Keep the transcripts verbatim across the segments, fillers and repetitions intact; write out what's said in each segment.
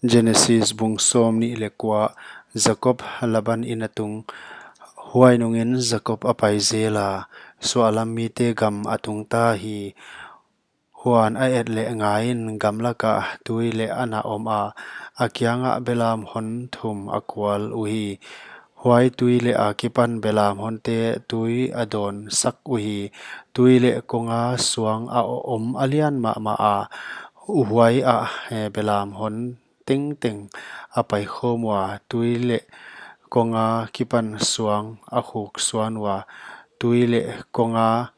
Genesis bung sawmnih leh kua. Jakob Laban inn a tung. Huai nungin Jakob a pai zel a, suahlam mite gam a tung ta hi. Huan a et leh, ngaiin, gamlak ah tui leh a na om a, a kiangah belam hon thum a kual uhi. Huai tui leh akipan belam honte tui a dawnsak uhi. Tui leh konga suang a om a lian mahmah a, huai ah, eh, belam hon tengteng a pai khawm ua, tui leh konga kipan suang a khuk suan ua, tui leh konga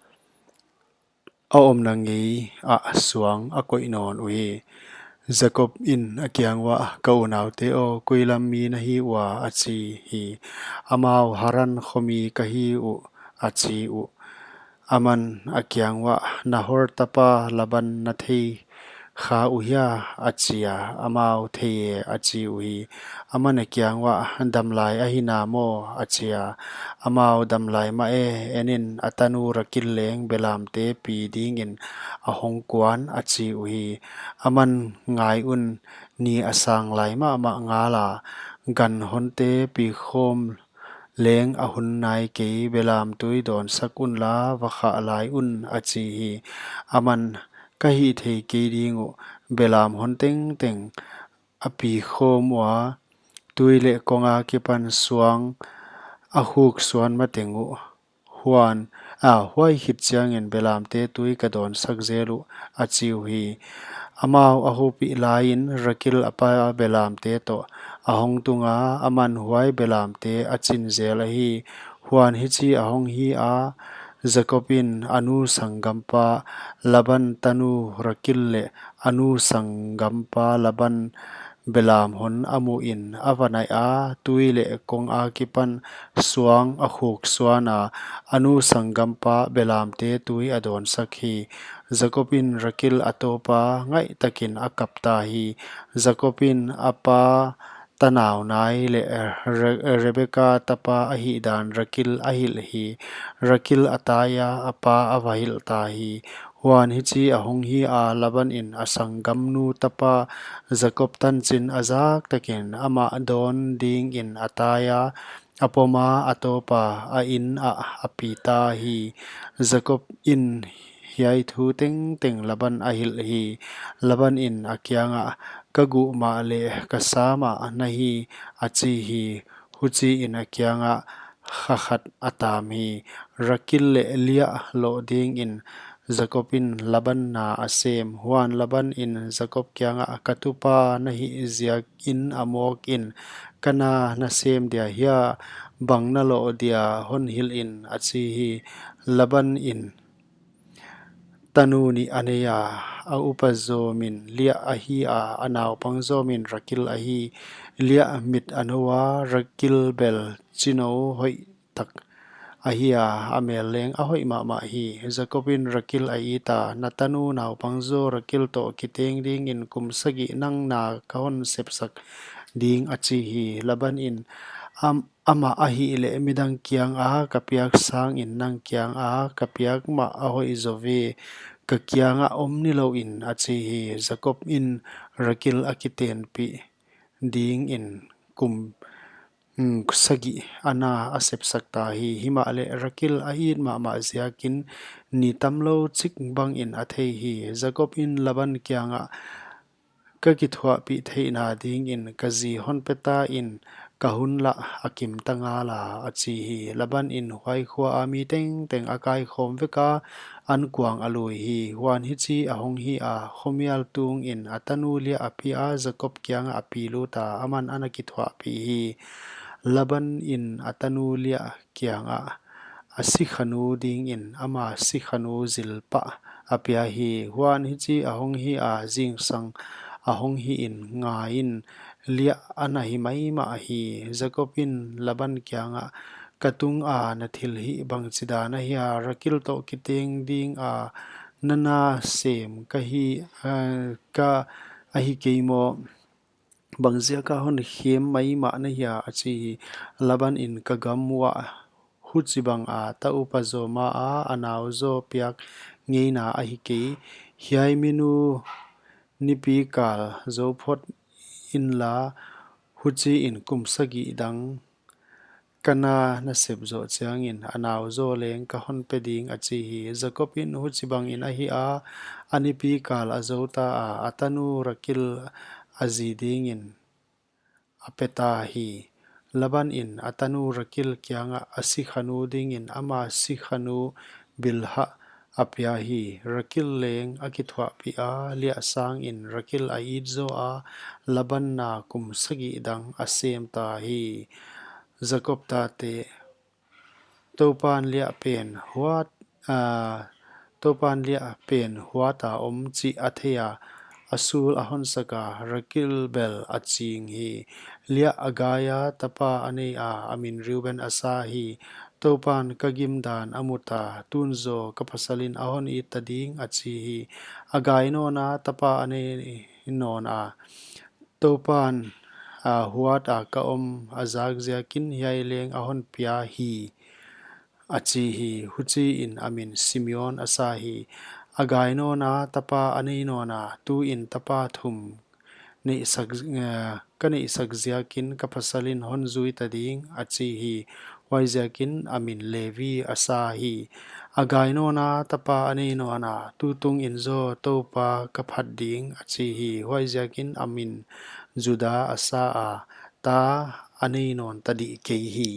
a omna ngei ah suang a koih nawn uhi. Jakob in a kiang uah, "Ka unaute aw, koi lam mi na hi ua?" a chi hi. Amau, "Haran khomi ka hi uh," a chi uh. Aman a kiang uah, "Nahor tapa Laban na thei kha uhia?" a chi a. Amau, "Thei e," a chi uhi. Aman a kiang uah, "Damlai ahi na maw?" a chi a. Amau, "Damlai mah e, en in, a tanu Rakil leng belamte pi dingin a hong kuan," a chi uhi. Aman, "Ngai un, ni a sang lai mahmah ngal a, gan honte pi khawm leng a hun nai kei, belam tui dawnsak unla, va khah lai un," a chi hi. Aman, "Ka hih thei kei ding uh, belam hon tengteng a pi khawm ua, tui leh konga kipan suang a khuk suan mateng uh. Huan, a, huai khit chiangin belamte tui ka dawnsak zel uh," a chi uhi. Amau a houpih laiin Rakil a pa belamte toh a hong tung a, aman huai belamte a chin zel ahi. Huan hichi a hong hi a, Jakob in a nu sanggampa Laban tanu Rakil leh a nu sanggampa Laban belam hon a muhin a va naih a, tui leh konga kipan suang a khuk suan a, a nu sanggampa belamte tui a dawnsak hi. Jakob in Rakil a tawp a, ngaihtakin a kap ta hi. Jakob in a pa tanau nai leh Re-, Rebeka tapa ahihdan Rakil a hilh hi. Rakil a tai a, a pa a va hilh ta hi. Huan hichi a hong hi a, Laban in a sanggamnu tapa Jakob tanchin a zak takin amah dawn dingin a tai a, a pom a, a tawp a, a inn ah a pi ta hi. Jakob in hiai thu tengteng Laban a hilh hi. Laban in a kiangah, "Ka guh mahleh ka sa mah na hi," a chi hi. Huchiin a kiangah kha khat a tam hi. Rakil leh Lia loh dingin Jakob in Laban na a sem. Huan Laban in Jakob kiangah, "Ka tupa na hih ziakin a mawk in, ka na na sem dia hia? Bang na loh dia hon hilh in," a chi hi. Laban in, "Tanu nih a nei a, a upa zawmin Lia ahi a, a naupang zawmin Rakil ahi. Lia mit a nou a, Rakil bel chinou hoih tak ahi a, a mel leng a hoih mahmah hi." Jakob in Rakil a it a, "Na tanu naupang zaw Rakil toh kiteng dingin kum sagih nang na ka hon sepsak ding," a chi hi. Laban in, "Am-, amah ahihleh midang kianga ka piak sangin nang kianga ka piak mah a hoih zaw ve, ka kiangah om nilouin," a chi hi. Jakob in Rakil a kitenpih dingin kum, mm, sagih a na a sepsak ta hi. Himahleh Rakil a it mahmah ziakin ni tamlou chik bangin a thei hi. Jakob in Laban kiangah, "Ka kithuahpih theihna dingin ka zi hon pe ta in, ka hun lah a kim ta ngal a," a chi hi. Laban in huai khua a mi tengteng a kaikhawm vek a, ankuang a lui hi. Huan hichi a hong hi a, khomial tungin a tanu Lia a pi a, Jakob kiangah a pi lut a, aman ana kithuahpih hi. Laban in a tanu Lia kiangah a sikhanu dingin ama sikhanu Zilpah a pia hi. Huan hichi a hong hi a, zingsang a hong hihin, ngaiin, Lia a na hi maimah hi. Jakob in Laban kiangah, "Ka tunga na thilhih bangchidan ahia? Rakil toh kiteng dinga na na sem ka hi, eh, ka ahi kei maw? Bangziaka hon khem maimah na hia?" a chi hi. Laban in, "Ka gam uah huchibanga ta upa zaw maa a nau zaw piak ngeina ahi kei. Hiai minu nipi kal zou phot inla, huchiin kum sagih dang ka na nasep zoh chiangin a nau zaw leng ka hon pe ding, a chi hi. Jakob in huchibangin a hih a, a nipi kal a zouta a, a tanu Rakil a zi dingin a peta hi. Laban in a tanu Rakil kiangah a sikhanu dingin ama sikhanu Bilhah a pia hi. Rakil leng a kithuahpih a, Liah sangin Rakil a it zaw a, Laban na kum sagih dang a semta hi. Jakob tate. Toupan Liah pen huat, a, Toupan Liah pen huata om chih a thei a, a sul a hon sak a, Rakil bel a ching hi. Liah a gai a, tapa a nei a, a min Reuben a sa hi. Toupan ka gimdan a muta, tun zaw ka pasalin a hon itta ding, a chi hi. A gai nawna tapa a nei nawna, Toupan, a, huata ka om a zak ziakin hiai leng a hon pia hi, a chi hi. Huchiin a min Simeon a sa hi. A gai nawna tapa a nei nawna, tuin tapa thum neihsak, eh, ka neihsak ziakin ka pasalin hon zuita ding, a chi hi. Huaiziakin a min Levi a sa hi. A gai nawna tapa a nei nawna, tutungin zaw Toupa ka phat ding, a chi hi. Huaiziakin a min Juda a sa a, ta a nei nawn ta dih kei hi.